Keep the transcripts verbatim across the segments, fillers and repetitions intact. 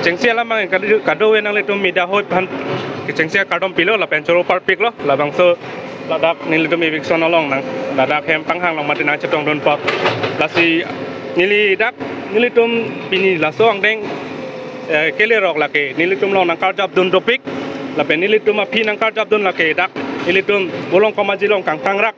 Chengsi alam abang kado, kadokave nanglitum media ahoi aphan kechengsi akardom pilo lapen choro parpiklo, labangso ladak nelitum eviction along nang, ladak hem panghang along mati nangchetongdun apot. Lasi neli dak nelitum pini laso angdeng, eh, kelerok lake nelitum along nangkarjapdun dopik, lapen nelitum aphi nangkarjapdun lake dak nelitum Bolong Komaji along kangtangrak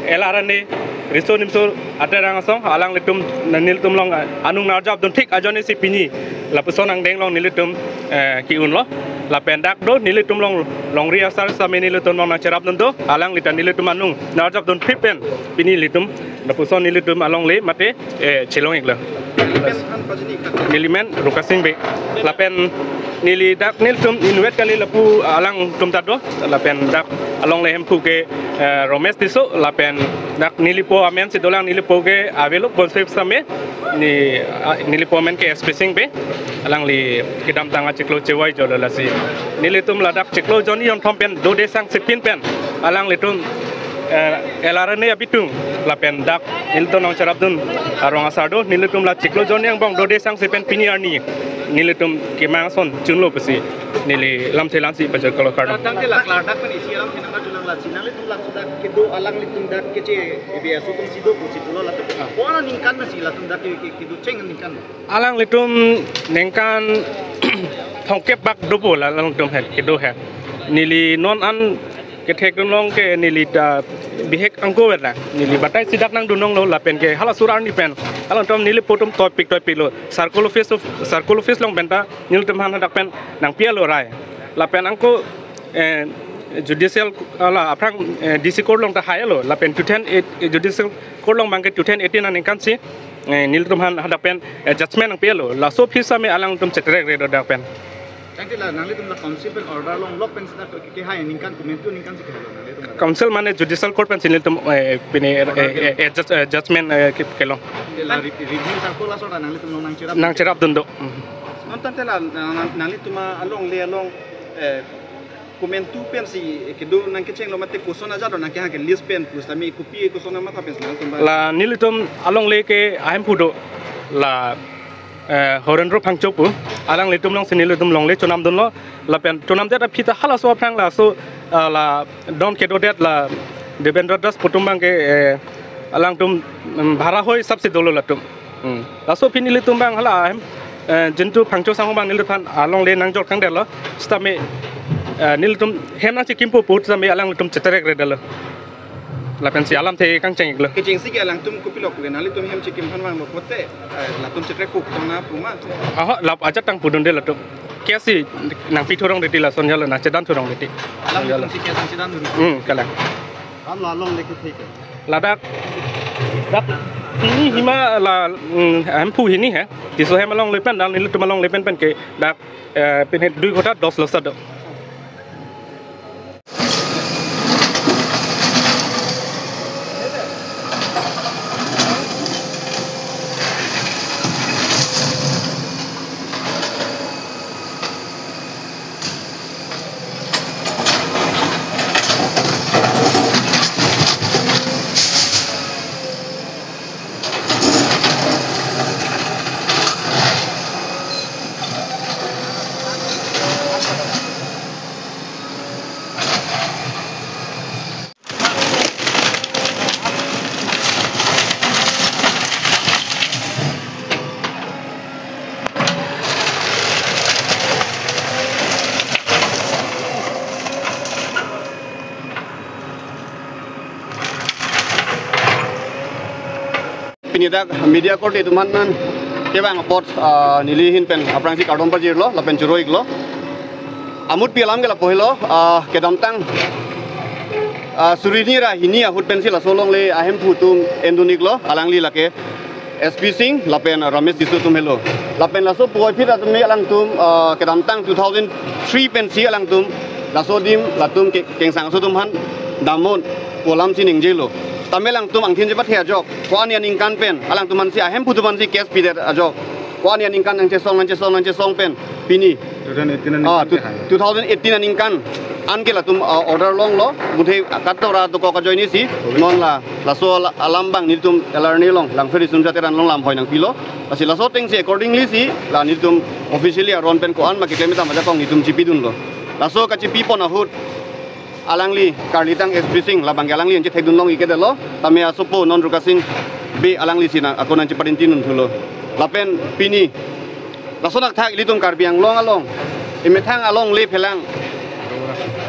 L R N A riso nimso aterang asong alanglitum nelitum along anung nang-arjapdun thik ajoine si pini lapuson angdeng along nelitum, eh, ke-unlo. Lapen dak do nelitum along longri asar sitame nelitum along nangcherapdun do, alangli ta nelitum anung nang-arjapdun phit pen pini nelitum lapuson nelitum alongle mate, eh, chelong-iklo. Neli men Rukasing Bey. Lapen neli dak nelitum inutvet kali lapu alangtum ta do. Lapen dak alongle hemphu ke, eh, Romesh Tisso. Lapen dak nelipo amen si dolang, nelipo ke avelo bonsoi sitame. Ne, ah, nelipo amen ke S P Sing Bey. Alangli kedamtang achiklo chevoi jolo lasi. Nelitum ladak chiklo jonni jonthom pen dode sang sipin pen alanglitum, eh, L R N A abitung lapen dak nelitum nangcherapdun arong asar do, nelitum la chiklo jonni angbong dode sang sipin pini arni nelitum kemang ason chunlo pusi neli lamthe lamsi pajor kalo kardom. Tangte la klardak pen isi alam thenang ka chulang la chinang nelitum la sudah kedo alanglitum dak keche B S O atum si do pusi pulo latum. Ah. Ko-an aningkan masi latum dak ke, ke, kedo cheng aningkan. Alanglitum ningkan thomkep bak dopo la alangtum he kedo he. Neli non an kethekdun along ke neli ta bihek angko wet la. Neli batai si dak nangdun longlo lapen ke hala sur arni pen alangtum nelipo atum toipik toipiklo. Circle office of, circle office along pen ta nelitum aphan hadak pen nangpi-etlo rai. Lapen angko, eh, judicial, ala aphrang, eh, D C court along ta hailo lapen two thousand eight, eh, judicial court along abang ke two thousand eighteen aningkan si, eh, nelitum aphan hadak pen, eh, judgment nangpi-etlo. Laso aphi sitame alangtum chetrek redo dak pen. Tangte la nanglitum la council pen order longlok pen sita ke, kehai aningkan komantu aningkan si kehai lo nanglitum la. Council mane judicial court pen si nelitum, eh, pini, eh, eh, eh, judge-, eh, judgment, eh, ke-, kelong. Tangte la re-, review circle laso ta nanglitum along nangcherap. Nangcherapdun do. Hmm. Non tangte la nang, nang, nanglitum alongle along, eh, komantu pen si kedo nangkechenglo mate koson ajat lo nangkehang ke list pen plus tame kopi koson amatha pen si nangtum ba. La nelitum alongle ke ahemphu do la, eh, Horendro Phangcho pu, alanglitum along si nelitum longle chonamdunlo lapen chonamdet aphi ta halaso aphrang laso, ah, la don kedodet la Devendra Das pu atum abang ke, eh, alangtum, mm, bhara ahoi sap si dolo latum. Hmm. Laso aphi nelitum abang hala ahem, eh, Jintu Phangcho sangho abang nelitum aphan alongle nangjor kangdetlo. Sitame, eh, nelitum hem nangchekimpo pu sitame alanglitum chetrek redetlo. Lapen si alamthe kangcheng-iklo. Kechengsi ke alangtum kopilo pu ke nanglitum hem chekim aphan vanglo pote, eh, latum chetrek pu tong na pu ma. Aho, lap ajat tang pudunde latum. Case si nangpi thurong titi lason jalo, nangchedan thurong titi. Alanglitum si case nangchedan thurong. Hmm, kalang. Kam la alongle ke thik ke. Ladak, dak hini hima la, mm, hemphu hini he. Tisso hem alongle pen, dak nelitum alongle pen pen ke dak, eh, pini dui kota dos lo sado. Pini dak media korte atum aphan kevang apot, ah, neli ahin pen aphrangsi kardom pajirlo lapen choro-iklo. Amutpi alam ke lapu helo, ah, kedamtang, ah, suri hini ra hini ahut pensi laso alongle ahemphu atum endun-iklo, alangli lake S P Sing lapen Ramesh Tisso atum helo. Lapen laso puvoiphit atum me alangtum, ah, kedamtang two thousand three pensi alangtum laso adim latum ke, Kengsangso atum aphan damnon pu alam si ningjelo. Tame alangtum angthin chepathe ajok, ko-an aningkan pen alangtum aphansi, ahemphu atum aphansi case pidet ajok. Ko-an aningkan nangchesong, nangchesong, nangchesong pen pini. Two thousand eighteen ah, aningkan tu-, ke hai. Two thousand eighteen aningkan anke latum, ah, order longlo, muthe katora dokok ajoine si, non la, laso la-, alam abang nelitum L R N along, Langpher Risomsa Teron along lamhoi nangpilo. Lasi laso ateng si accordingly si, la nelitum officially aron pen ko-an ma keklem ta majakong nelitum chipidunlo. Laso kachipipon ahut, alangli karlitang S P Sing, labang ke alangli anchethekdun long ikedelo, tame asopo non Ruka Sing Bey alangli si na, ako nangcheparinti nun thulo. Lapen pini, lason athak ilitum Karbi Anglong along, emethang alongle phelang,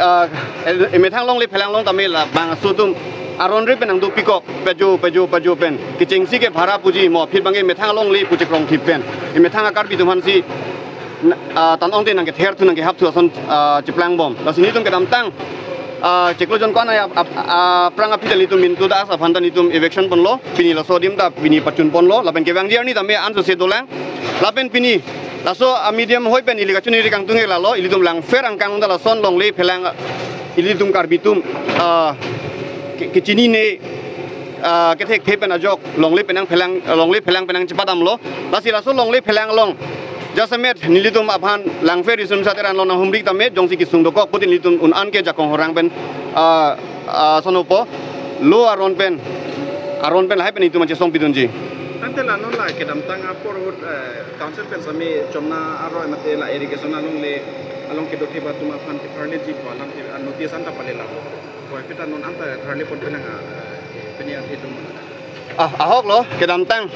ah, emethang alongle phelang along tame labang aso atum aron re pen nangdopikok, pejo, pejo, pejo pen. Kechengsi ke bhara puji mo, phit abang ke emethang alongle pu chekrongthip pen. Emethang a-Karbi atum aphan si, na-, ah, tan ong te nangkether thu nangkehap thu ason, ah, cheplang bom. Lasi nelitum kedamtang, ah, chiklo jon ko-an a-, ap-, ap-, aphrang aphi ta nelitum Mintu Das aphan ta nelitum eviction ponlo, pini laso adim ta pini pachun ponlo, lapen kevangji arni tame ansose dolang, lapen pini laso a-medium hoi pen ili kachini ri kangtung ke lalo, ilitum Langpher angkang ta lason longle phelang, ilitum Karbi atum, ah, ke-, kechinine, ah, kethekthe pen ajok longle penang phelang, longle phelang penang chepadamlo. Lasi laso longle phelang along jasemet nelitum aphan Langpher Risomsa Teron along nanghumri tame jongsi kesung dokok putin nelitum un-an ke jakong horang pen, ah, ah, sonopo lo aron pen, aron pen lahai pen nelitum anchesong pidunji. Tangte la non la kedamtang apor ahut, eh, council pen sami Chomna aroi mate la irrigation alongle, along kedothip atum aphan ke parle ji pu alam ke, ah, notice anta pale la. Koi pita non anta parle pon penang, ah, eh, pini athedung. Ah, ahok lo, kedamtang,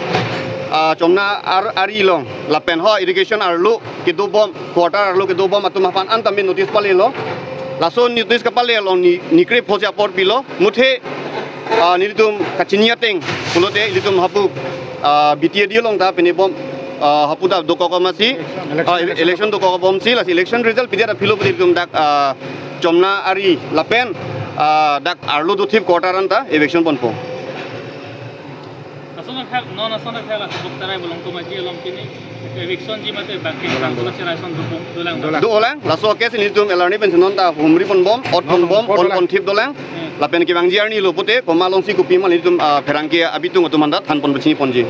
ah, Chomna ar-, ari along, lapen ho irrigation arlo kedobom, quarter arlo kedobom atum aphan anta min notice palelo. Laso notice kapale along ni, ni krep hosi apor pilo, muthe, ah, nelitum kachini ateng pulote ilitum hapu, ah, B T A D along ta pini bom, ah, hapu ta dokok amatsi, ah, election dokok abomsi, lasi election result pidi ta philo pidi ilitum dak, ah, Chomna ari lapen, ah, dak arlo dothip quarter anta eviction ponpo. Ason akhak, non ason akhak la buktarai bolong tuma ji along pini eviction ji mate bangke bang kula cherai son dupung dolang. Dolang. Dolang, laso case nelitum L R N pen si non ta humri ponbom, ot ponbom, pon, pon dolang. Pon thip dolang. Hmm. Lapen kevangji arni lo pute, komat alongsi kopi ma nelitum, ah, pherangke abitung atum anta than pon pachini ponji.